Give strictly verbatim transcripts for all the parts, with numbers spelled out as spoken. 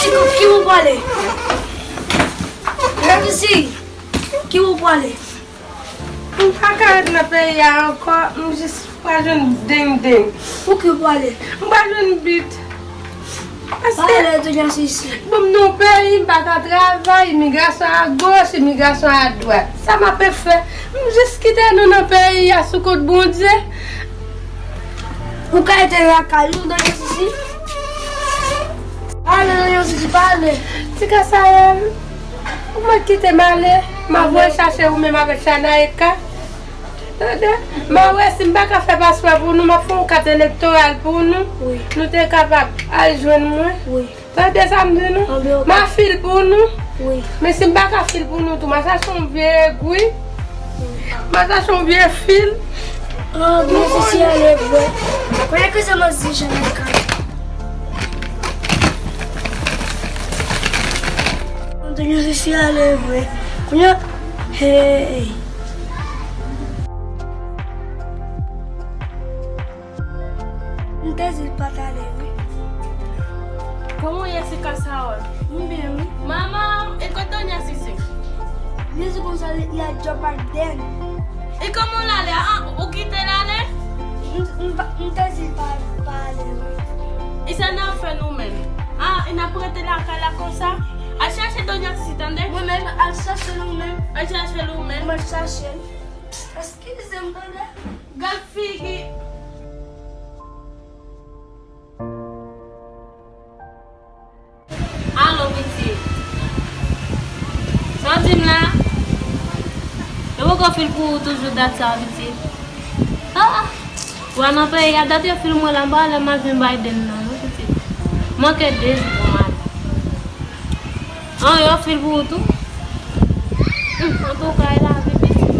Ki ou prale? Mèsi. Ki ou prale? M pa ka ret nan peyi a ankò, m jis pral jwenn deng deng. Pou ki ou prale? M pral jwenn bit. Paske pale de Donya Sisi. Bon, m nan yon peyi, m pa ka travay, imigrasyon a goch, imigrasyon a dwat. Sa m ap fè? M jis kite nou nan peyi a sou kont Bondye. Ou ka rete lakay ou, Donya Sisi. Pale, Donya Sisi, pale. Ti Kasayèl, ou mèt kite m ale. M ap voye chache ou menm avèk Chanayeka. Tande? M a wè si m pa ka fè paspò pou nou, m ap fè yon kat elektoral pou nou. Wi. Nou te kapab al jwenn mwen. Wi. Tande sa m di nou? Anben, oke. M a fil pou nou. Wi. Men si m pa ka fil pou nou tou, m a chache yon vye egwi. M a chache yon vye fil. Anben, si si ale vre. Konnen ke se mwen si Chanayeka. Anben, si si ale vre. Konnen, hey. M te di l pa t ale, wi. Kòman w ye, Ti Kasayèl? M byen, wi. Manman, e kote Donya Sisi? Li di konsa li, li al djòb ak Dèn. E kòman l ale a? An, ou kite l ale? M, m pa, m te di l pa, pa ale, wi. E sa n ap fè nou menm? A, e n ap rete lakay la konsa? Al chache Donya Sisi, tande? Mwen menm, al chache l ou menm. Al chache l ou menm. Mwen chache l. Eskize m, tande? Gad figi. Alo, pitit. Sa w di m la? Yo poko fil pou ou toujou dat sa, pitit? Ah, ah. Ou a nan peyi a, dat yo fil mwen la, m pa wè lè m al jwenn Biden nan, non, pitit. Manke de jou pou m ale. An, yo fil pou ou tou? Hum, antouka, e lavi, pitit.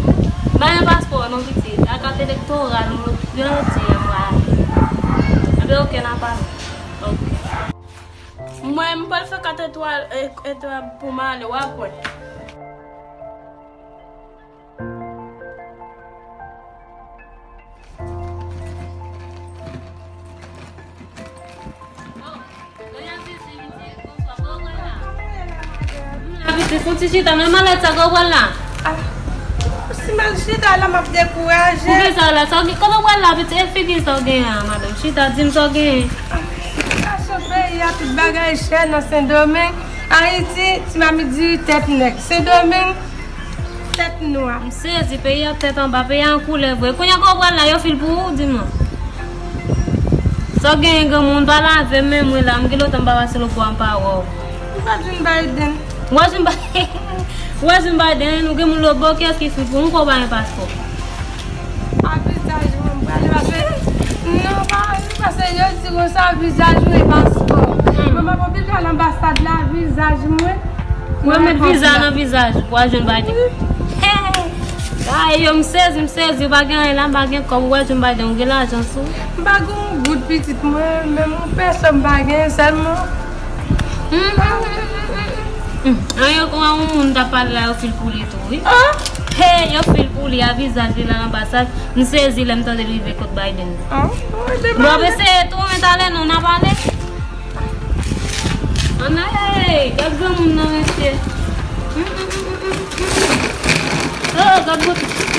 M pa gen paspò, non, pitit. A kat elektoral, m, yo di m, m ale. Anben, oke, n a pale. Oke. Mwen, m pral fè kat etwal, e, etwal pou m ale, w ap wè. Pitit, fon ti chita nan malèt sa, kote w pral la? Ah, si m al chita la, m ap dekouraje. Poukisa la? Sa w gen, kote w pral la, pitit? E figi sa w genyen an, madanm? Chita, di m sa w genyen. Ah, sitiyasyon peyi a, tout bagay chè nan Sendomeng. Ayiti, ti mamit diri tèt nèg. Sendomeng, tèt nwa. M sezi, peyi a tèt anba, peyi a an koulè vre. Kounye a kote w pral la, yo fil pou ou, di m non. Sa w genyen, granmoun, pa lave men mwen la, m gen lontan m pa pase lòtbò a, m pa wè w. Ou pa jwenn Biden. Ou pa jwenn Biden? Ou pa jwenn Biden, ou gen moun lòtbò, kiyès ki fil pou ou? M kwè w pa gen paspò. A vizaj mwen, m prale paske, non, pa, paske yo di konsa vizaj ou e paspò. Hmm. Mwen, m ap oblije al anbasad la, vizaj mwen. Mwen met viza nan vizaj ou pou al jwenn Biden. Wi. Hey! Ay, yo, m sezi, m sezi, ou pa gen anyen la, m pa gen kòb, ou al jwenn Biden, ou gen lajan sou ou? M pa gen yon goud, pitit mwen, menm yon peso m pa gen, sèlman. Hmm, hmm, hmm, hmm, hmm. Hmm, an yo, kon yon moun t ap pale la, yo fil pou li tou, wi. Ah! Hey, yo fil pou li, a vizaj li nan anbasad. M sezi lè m tande l rive kot Biden. Ah, bon, e de Biden. Bon, ap eseye tou, men talè non, n a pale. Ann ale, gad granmoun nan, mesye. Hmm, hmm, hmm, hmm, hmm, hmm. Oh, gad bout.